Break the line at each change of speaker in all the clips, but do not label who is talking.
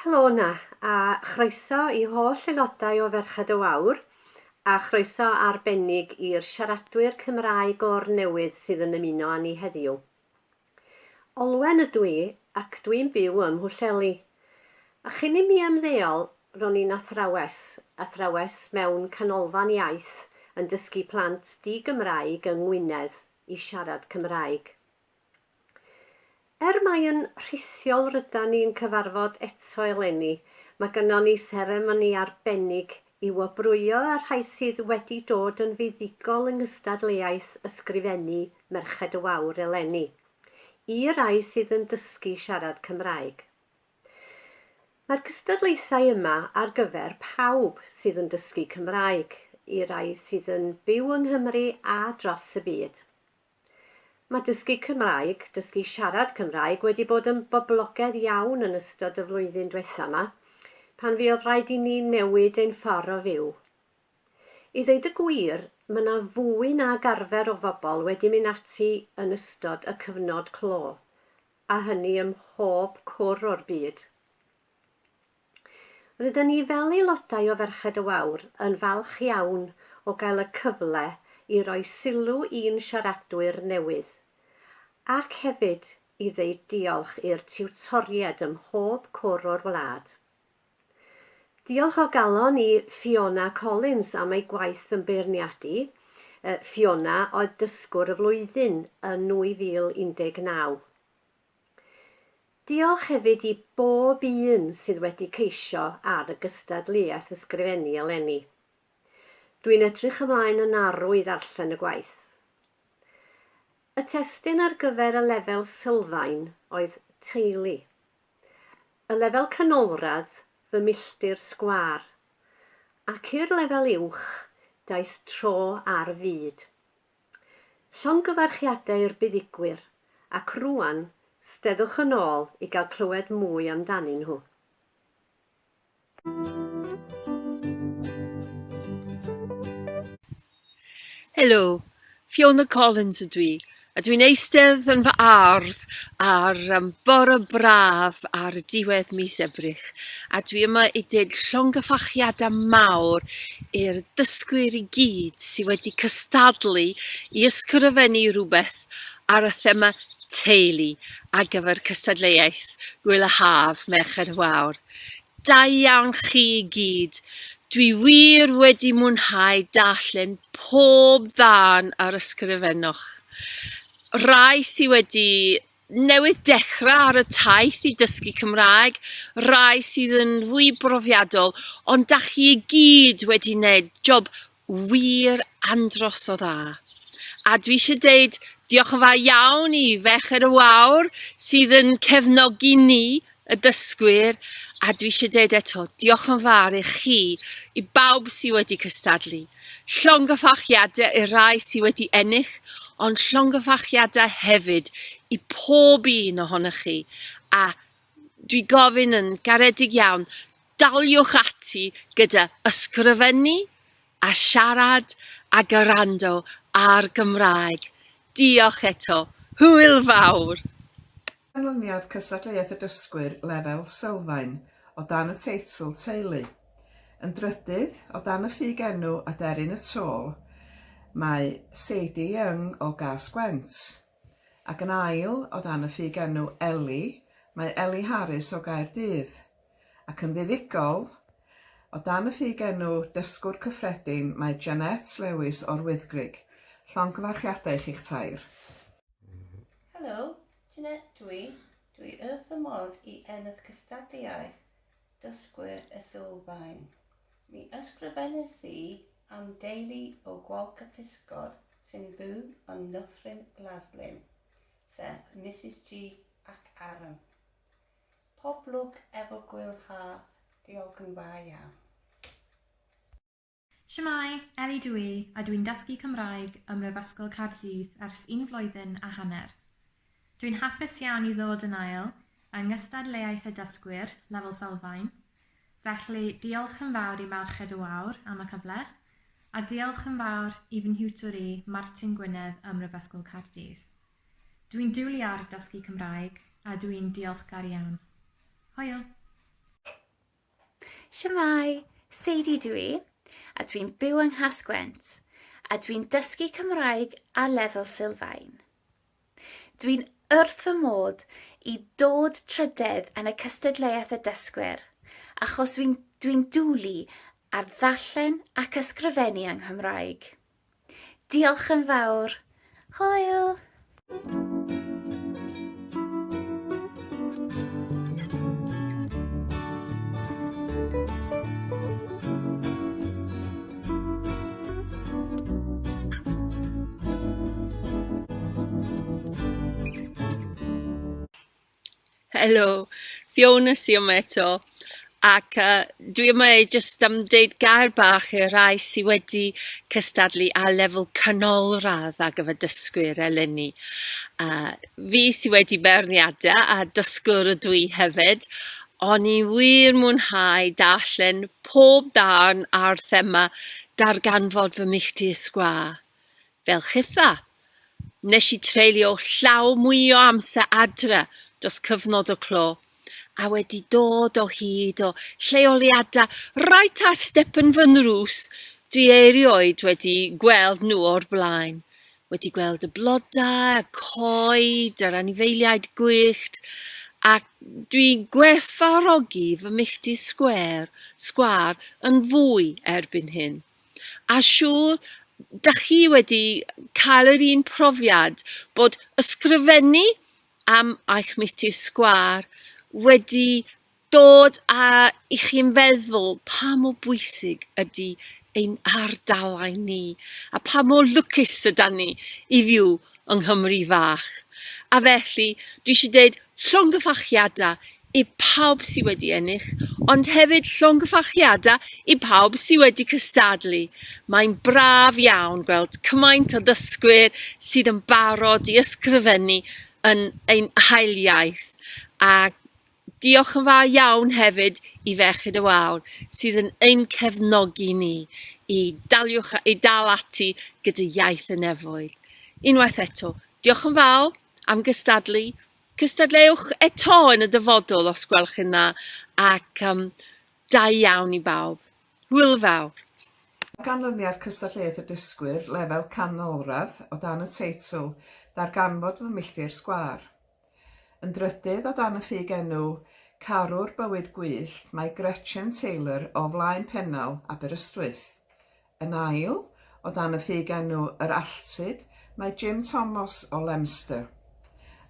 Helo 'na, a chroeso i holl aelodau o Ferched y Wawr, a chroeso arbennig i'r siaradwyr Cymraeg o'r newydd sydd yn ymuno â ni heddiw. Olwen ydw i, ac dwi'n byw ym Mhwllheli. A chyn i mi ymddeol, ro'n i'n athrawes, athrawes mewn canolfan iaith yn dysgu plant di-Gymraeg yng Ngwynedd i siarad Cymraeg. Er mai yn rhithiol rydan ni'n cyfarfod eto eleni, mae gynnon ni seremoni arbennig i wobrwyo y rhai sydd wedi dod yn fuddugol yng nghystadleuaeth ysgrifennu Merched y Wawr eleni, i rai sydd yn dysgu siarad Cymraeg. Mae'r cystadlaethau yma ar gyfer pawb sydd yn dysgu Cymraeg, i rai sydd yn byw yng Nghymru a dros y byd. Mae dysgu Cymraeg, dysgu siarad Cymraeg, wedi bod yn boblogaidd iawn yn ystod y flwyddyn dwetha 'ma, pan fuodd rhaid i ni newid ein ffordd o fyw. I ddeud y gwir, mae 'na fwy nag arfer o fobl wedi mynd ati yn ystod y cyfnod clo, a hynny ym mhob cwr o'r byd. Rydyn ni fel aelodau o Ferched y Wawr yn falch iawn o gael y cyfle i roi sylw i'n siaradwyr newydd, ac hefyd i ddeud diolch i'r tiwtoriaid ym mhob cwr o'r wlad. Diolch o galon i Fiona Collins am ei gwaith yn beirniadu, Fiona oedd Dysgwr y Flwyddyn yn 2019. Diolch hefyd i bob un sydd wedi ceisio ar y gystadleuaeth ysgrifennu eleni. Dwi'n edrych ymlaen yn arw i ddarllen y gwaith. Y testun ar gyfer y lefel sylfaen oedd 'Teulu'. Y lefel canolradd, 'Fy milltir sgwâr'. Ac i'r lefel uwch, daeth 'Tro ar Fyd'. Llongyfarchiadau i'r buddugwyr, ac rŵan, steddwch yn ôl i gael clywed mwy amdanyn nhw.
Helo, Fiona Collins ydw i, a dwi'n eistedd yn fy ardd ar um, bore braf ar diwedd mis Ebrill, a dwi yma i dweud llongyfarchiadau mawr i'r dysgwyr i gyd sydd wedi cystadlu i ysgrifennu rhywbeth ar y thema teulu ar gyfer cystadleuaeth Gŵyl y Haf Merched y Wawr. Da iawn chi i gyd! Dwi wir wedi mwynhau darllen pob ddarn ar ysgrifennwch. Rhai sy wedi newydd dechrau ar y taith i dysgu Cymraeg, rhai sydd yn fwy brofiadol, ond da chi i gyd wedi wneud job wir andros o dda. A dwi eisiau deud diolch yn fawr iawn i Ferched y Wawr sydd yn cefnogi ni, y dysgwyr, a dwi eisiau deud eto, diolch yn fawr i chi, i bawb sydd wedi cystadlu. Llongyfarchiadau i'r rhai sydd wedi ennill, ond llongyfarchiadau hefyd i pob un ohonoch chi. A dwi gofyn yn garedig iawn, daliwch ati gyda ysgrifennu a siarad a gwrando ar Gymraeg. Diolch eto. Hwyl fawr!
Canlyniad cystadleuaeth y dysgwyr lefel sylfaen o dan y teitl Teulu. Yn drydydd, o dan y ffug enw Aderyn y Tôl, mae Sadie Young o Gas-gwent. Ac yn ail, o dan y ffug enw Ellie, mae Ellie Harris o Gaerdydd. Ac yn fuddugol, o dan y ffug enw Dysgwr Cyffredin, mae Jeanette Lewis o'r Wyddgrug. Llongyfarchiadau i chi'ch tair.
Helo, Jeanette dwi. Dwi wrth fy modd i ennill cystadleuaeth Dysgwyr y Sylfaen. Mi ysgrifennes i am deulu o Gwalch y Pysgod sy'n byw yn Nyffryn Glaslyn, sef Misus G ac Aaron. Pob lwc efo Gŵyl Haf, diolch yn fawr iawn.
Shwmae, Ellie dw i, a dw i'n dysgu Cymraeg ym Mhrifysgol Caerdydd ers un flwyddyn a hanner. Dw i'n hapus iawn i ddod yn ail yng nghystadleuaeth y dysgwyr, lefel sylfaen. Felly, diolch yn fawr i Merched y Wawr am y cyfle, a diolch yn fawr i fy nhiwtor i, Martin Gwynedd ym Mhrifysgol Caerdydd. Dw i'n dwlu ar dysgu Cymraeg, a dw i'n diolchgar iawn. Hwyl!
Shwmae, Sadie dw i, a dwi'n byw yng Nghas-gwent, a dwi'n dysgu Cymraeg ar lefel sylfaen. Dwi'n wrth fy modd i dod trydedd yn y cystadleuaeth y dysgwyr, achos dwi'n dwi dwlu ar ddarllen ac ysgrifennu yng Nghymraeg. Diolch yn fawr. Hwyl!
Helo, Fiona sy yma eto, ac uh, dwi yma i jyst am deud gair bach i'r rhai sy wedi cystadlu ar lefel canolradd ar gyfer dysgwyr eleni. Uh, fi sy wedi beirniadu a dysgwr ydw i hefyd, o'n i wir mwynhau darllen pob darn ar thema darganfod fy milltir sgwâr. Fel chitha, nes i treulio llaw mwy o amser adre dros cyfnod y clo, a wedi dod o hyd o lleoliadau reit ar stepen fy nrws dwi erioed wedi gweld nhw o'r blaen. Wedi gweld y blodau, y coed, yr anifeiliaid gwyllt, ac dwi'n gwerthfawrogi fy milltir sgwêr, sgwâr yn fwy erbyn hyn. A siŵr, dach chi wedi cael yr un profiad bod ysgrifennu am eich milltir sgwâr wedi dod â i chi'n feddwl pa mor bwysig ydy ein ardalau ni a pa mor lwcus ydan ni i fyw yng Nghymru fach. A felly, dwi eisiau deud llongyfarchiadau i pawb sy wedi ennill, ond hefyd llongyfarchiadau i pawb sy wedi cystadlu. Mae'n braf iawn gweld cymaint o ddysgwyr sydd yn barod i ysgrifennu yn ein hail iaith, a diolch yn fawr iawn hefyd i Ferched y Wawr sydd yn ein cefnogi ni i daliwch i dal ati gyda iaith y nefoedd. Unwaith eto, diolch yn fawr am gystadlu, Cystadleuwch eto yn y dyfodol os gwelwch yn dda ac um, da iawn i bawb. Hwyl fawr!
O ganlyniad cystadleuaeth y dysgwyr lefel canolradd o dan y teitl Darganfod fy milltir sgwâr. Yn drydydd o dan y ffug enw Carwr Bywyd Gwyllt mae Gretchen Taylor o Flaen Pennal, Aberystwyth. Yn ail, o dan y ffug enw Yr Alltud, mae Jim Tomos o Leominster.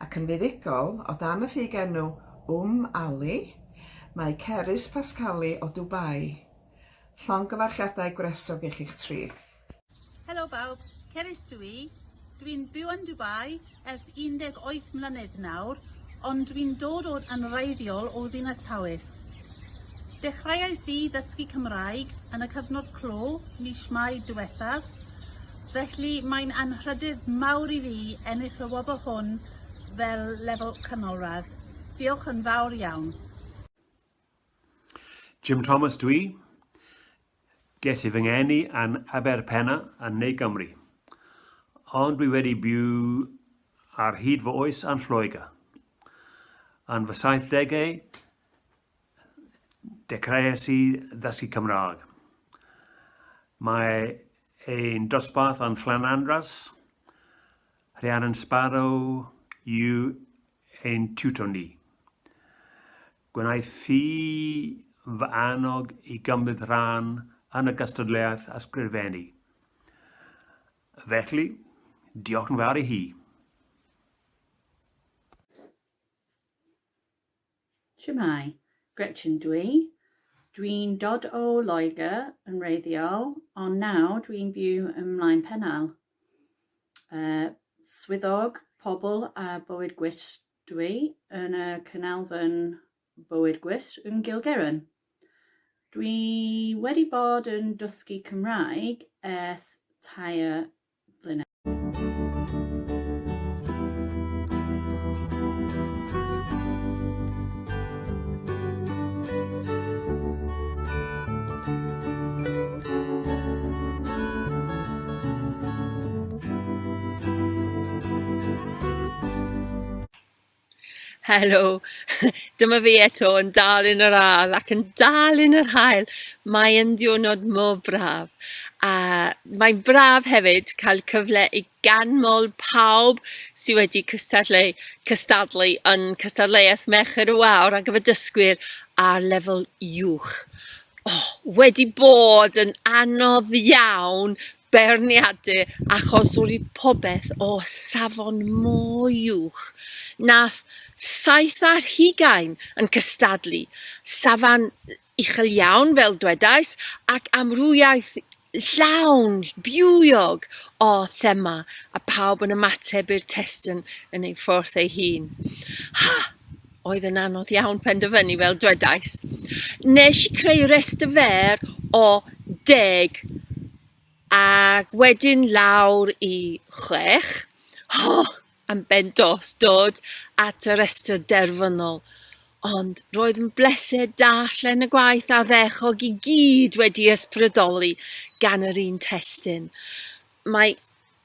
Ac yn fuddugol, o dan y ffug enw Umm Ali, mae Cerys Pascali o Dubai. Llongyfarchiadau gwresog i chi'ch tri.
Helo bawb, Cerys dw i. Dwi'n byw yn Dubai ers 18 mlynedd nawr, ond dwi'n dod o yn wreiddiol o Ddinas Powys. Dechreuais i ddysgu Cymraeg yn y cyfnod clo mis Mai diwethaf, felly mae'n anrhydedd mawr i fi ennill y wobr hwn fel lefel canolradd. Diolch yn fawr iawn.
Jim Thomas dwi. Ges i fy ngeni yn Aberpennar yn Ne Gymru, ond dwi wedi byw ar hyd fy oes yn Lloegr. Yn fy saithdegau, dechreuais i ddysgu Cymraeg. Mae ein dosbarth yn Llanandras, Rhiannon Sparrow yw ein tiwtor ni. Gwnaeth hi fy annog i gymryd rhan yn y gystadleuaeth ysgrifennu. Felly, diolch yn fawr i hi.
Shwmae, Gretchen dwi. Dwi'n dod o Loegr yn wreiddiol, ond nawr dwi'n byw ym Mlaen Pennal. Uh, swyddog pobl a bywyd gwyllt Dwi yn y Canolfan Bywyd Gwyllt yn Gilgerran. Dwi wedi bod yn dysgu Cymraeg ers tair blynedd.
Helo, dyma fi eto yn dal yn yr ardd ac yn dal yn yr haul. Mae yn diwrnod mor braf. A mae'n braf hefyd cael cyfle i ganmol pawb sydd wedi cystadlu, cystadlu yn cystadleuaeth Merched y Wawr ar gyfer dysgwyr ar lefel uwch. Oh, wedi bod yn anodd iawn beirniadu achos roedd popeth o safon mor uwch. Nath 27 yn cystadlu, safon uchel iawn fel dwedais, ac amrywiaeth llawn, bywiog o thema, a pawb yn ymateb i'r testun yn ei ffordd ei hun. Ha! Oedd yn anodd iawn penderfynu fel dwedais. Nes i creu rhestr fer o deg ac wedyn lawr i chwech. Oh, am ben dost dod at y rhestr derfynol. Ond roedd yn bleser darllen y gwaith ardderchog i gyd wedi ysbrydoli gan yr un testun. Mae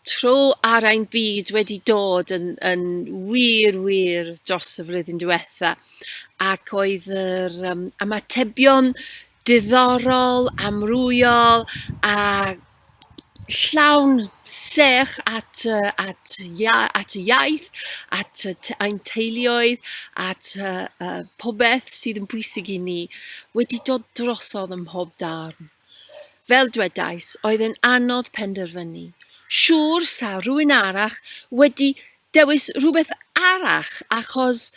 tro ar ein byd wedi dod yn, yn wir, wir dros y flwyddyn diwetha, ac oedd yr um, ymatebion diddorol, amrywiol a llawn sech at, uh, at, ia, at y iaith, at y ein teuluoedd, at uh, uh, popeth sydd yn bwysig i ni, wedi dod drosodd ym mhob darn. Fel dwedais, oedd yn anodd penderfynu. Siŵr sa rhywun arall wedi dewis rhywbeth arall achos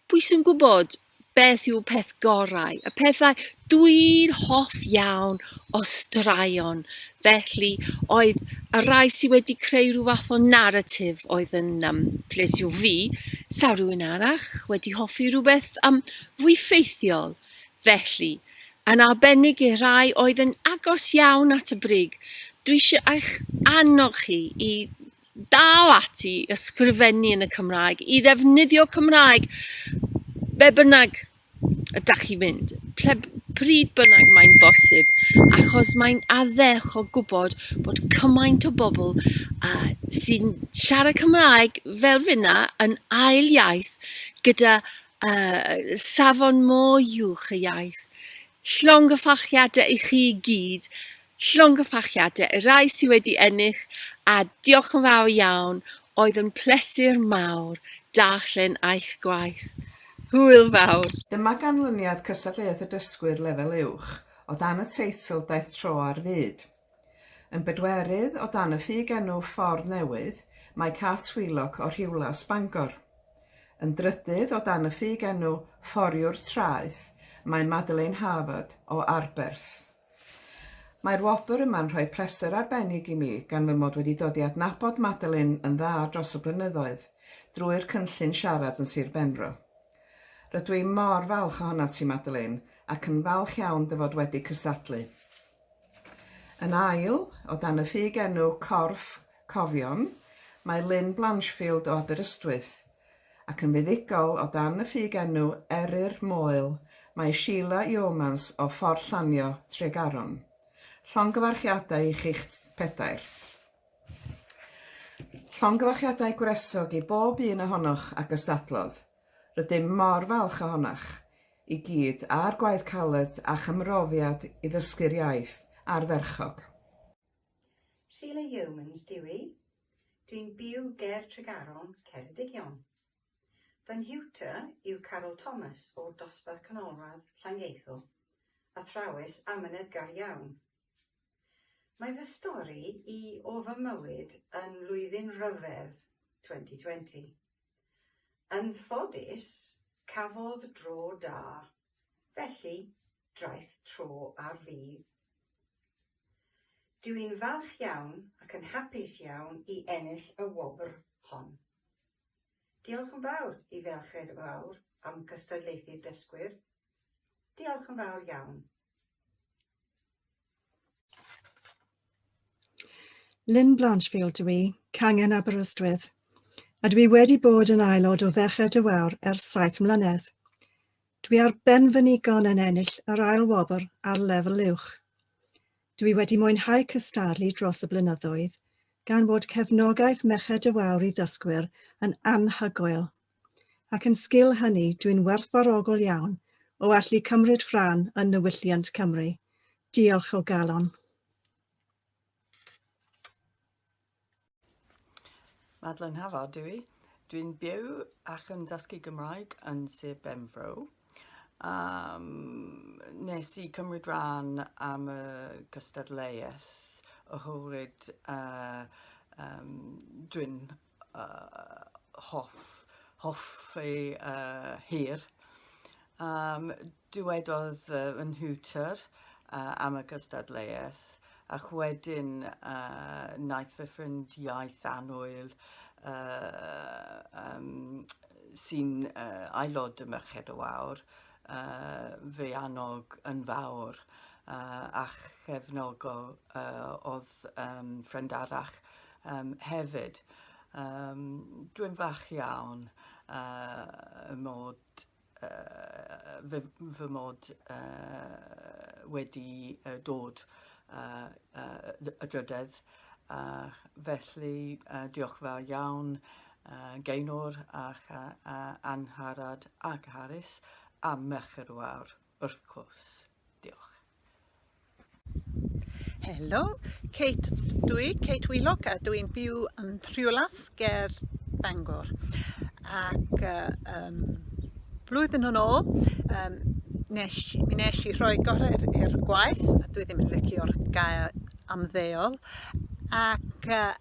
pwy sy'n gwybod beth yw'r peth gorau? Y pethau dwi'n hoff iawn o straeon, felly oedd y rhai sydd wedi creu rhyw fath o naratif oedd yn um, plesio fi, sa rhywun arall wedi hoffi rhywbeth um, fwy ffeithiol. Felly, yn arbennig i'r rhai oedd yn agos iawn at y brig, dwi eisiau eich annog chi i dal ati i ysgrifennu yn y Cymraeg, i ddefnyddio Cymraeg be bynnag ydach chi'n mynd, ple, pryd bynnag mae'n bosib, achos mae'n ardderchog gwybod bod cymaint o bobl uh, sy'n siarad Cymraeg fel finna yn ail iaith gyda uh, safon mor uwch y iaith. Llongyfarchiadau i chi i gyd, llongyfarchiadau i rai sydd wedi ennill, a diolch yn fawr iawn, oedd yn pleser mawr darllen eich gwaith. Hwyl fawr!
Dyma ganlyniad cystadleuaeth y dysgwyr lefel uwch, o dan y teitl Daeth Tro ar Fyd. Yn bedwerydd o dan y ffug enw Ffordd Newydd mae Cath Wheelock o Rhiwlas, Bangor. Yn drydydd o dan y ffug enw Fforiwr Traeth mae Madeleine Harvard o Arberth. Mae'r wobr yma'n rhoi pleser arbennig i mi gan fy mod wedi dod i adnabod Madeleine yn dda dros y blynyddoedd drwy'r cynllun Siarad yn Sir Benfro. Rydw i mor falch ohonat ti Madeleine ac yn falch iawn dy fod wedi cystadlu. Yn ail, o dan y ffug enw Corff Cofion, mae Lynne Blanchfield o Aberystwyth, ac yn fuddugol o dan y ffug enw Eryr Moel mae Sheila Yeomans o Ffordd Llanio, Tregaron. Llongyfarchiadau i chi'ch pedair. Llongyfarchiadau gwresog i bob un ohonoch a gystadlodd. Rydym mor falch ohonoch i gyd a'r gwaith caled a'ch ymroddiad i ddysgu'r iaith ardderchog.
Sheila Yeomans dw i. Dwi'n byw ger Tregaron, Ceredigion. Fy nhiwtor yw Carol Thomas o'r Dosbarth Canolradd, Llangeitho, athrawes amyneddgar iawn. Mae fy stori i o fy mywyd yn mlwyddyn ryfedd 2020. Yn ffodus, cafodd dro da, felly draeth tro ar fydd. Dw i'n falch iawn ac yn hapus iawn i ennill y wobr hon. Diolch yn fawr i Ferched y Wawr am gystadlaethu'r dysgwyr. Diolch yn fawr iawn.
Lynn Blanchfield dw i, cangen Aberystwyth, a dwi wedi bod yn aelod o Ferched y Wawr ers saith mlynedd. Dwi ar ben fy nigon yn ennill yr ail wobr ar lefel uwch. Dwi wedi mwynhau cystadlu dros y blynyddoedd, gan fod cefnogaeth Merched y Wawr i ddysgwyr yn anhygoel. ac yn sgil hynny dwi'n werthfawrogol iawn o allu cymryd rhan yn niwylliant Cymru. Diolch o galon.
Madeleine Hafar dw i. Dwi'n byw ac yn dysgu Gymraeg yn Sir Benfro. Um, nes i cymryd rhan am y cystadleuaeth oherwydd uh, um, dwi'n uh, hoff, hoffi uh, hir. Um, dywedodd uh, fy nhiwtor uh, am y gystadleuaeth ac wedyn uh, wnaeth fy ffrind iaith annwyl uh, um, sy'n uh, aelod y Merched y Wawr uh, fe annog yn fawr uh, a chefnogo uh, oedd um, ffrind arall um, hefyd. Um, dwi'n fach iawn uh, y mod uh, fy, fy mod uh, wedi uh, dod uh, uh, y drydedd. Uh, felly, uh, diolch fawr iawn uh, Gaynor ac uh, uh, Angharad ac Harris a Merched y Wawr, wrth gwrs. Diolch.
Helo, Kate dwi, Kate Wheelock, a dwi'n byw yn Rhiwlas ger Bangor. Ac uh, um, blwyddyn yn ôl, um, nes, mi nes i rhoi gorau i'r gwaith, a dwi ddim yn licio'r gair ymddeol, ac uh,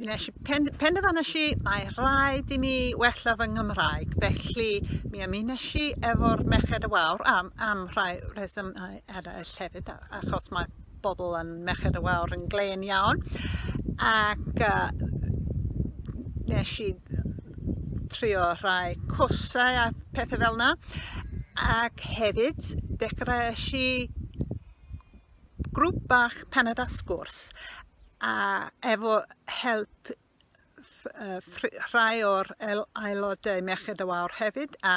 Mi wnes i pen- penderfynais i mae rhaid i mi wella fy Nghymraeg, felly mi ymunais i efo'r Merched y Wawr am, am rhai rhesymau eraill hefyd, achos mae bobl yn Merched y Wawr yn glên iawn, ac uh, nes i trio rhai cwrsau a pethau fel yna, ac hefyd dechreuais i grŵp bach paned a sgwrs a efo help rhai o'r aelodau Merched y Wawr hefyd a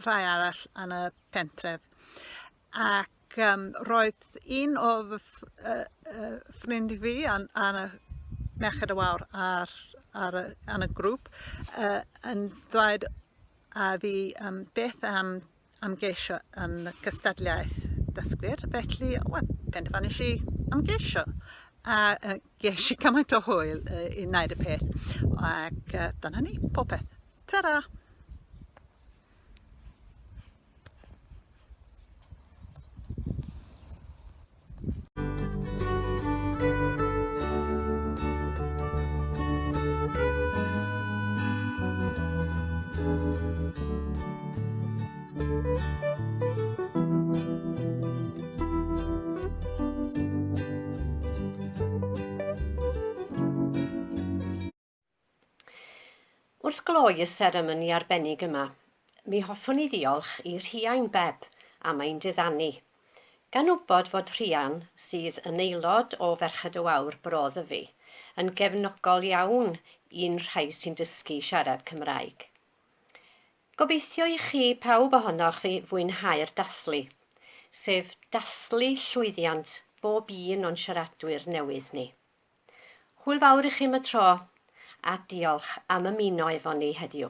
rhai arall yn y pentref. Ac um, roedd un o fy uh, ffrind fi yn, yn y Merched y Wawr ar, ar, y, yn y grŵp uh, yn dweud a fi um, beth am ymgeisio yn y cystadleuaeth dysgwyr, felly wel, penderfynais i ymgeisio. A uh, ges i cymaint o hwyl uh, i wneud y peth. Ac uh, dyna ni, popeth. Ta-ra!
Wrth gloi y seremoni arbennig yma, mi hoffwn i ddiolch i Rhiain Bebb am ein diddanu. Gan wybod fod Rhian, sydd yn aelod o Ferched y Wawr Bro Ddyfi, yn gefnogol iawn i'n rhai sy'n dysgu siarad Cymraeg. Gobeithio i chi, pawb ohonoch fi, fwynhau'r dathlu, sef dathlu llwyddiant bob un o'n siaradwyr newydd ni. Hwyl fawr i chi am y tro, a diolch am ymuno efo ni heddiw.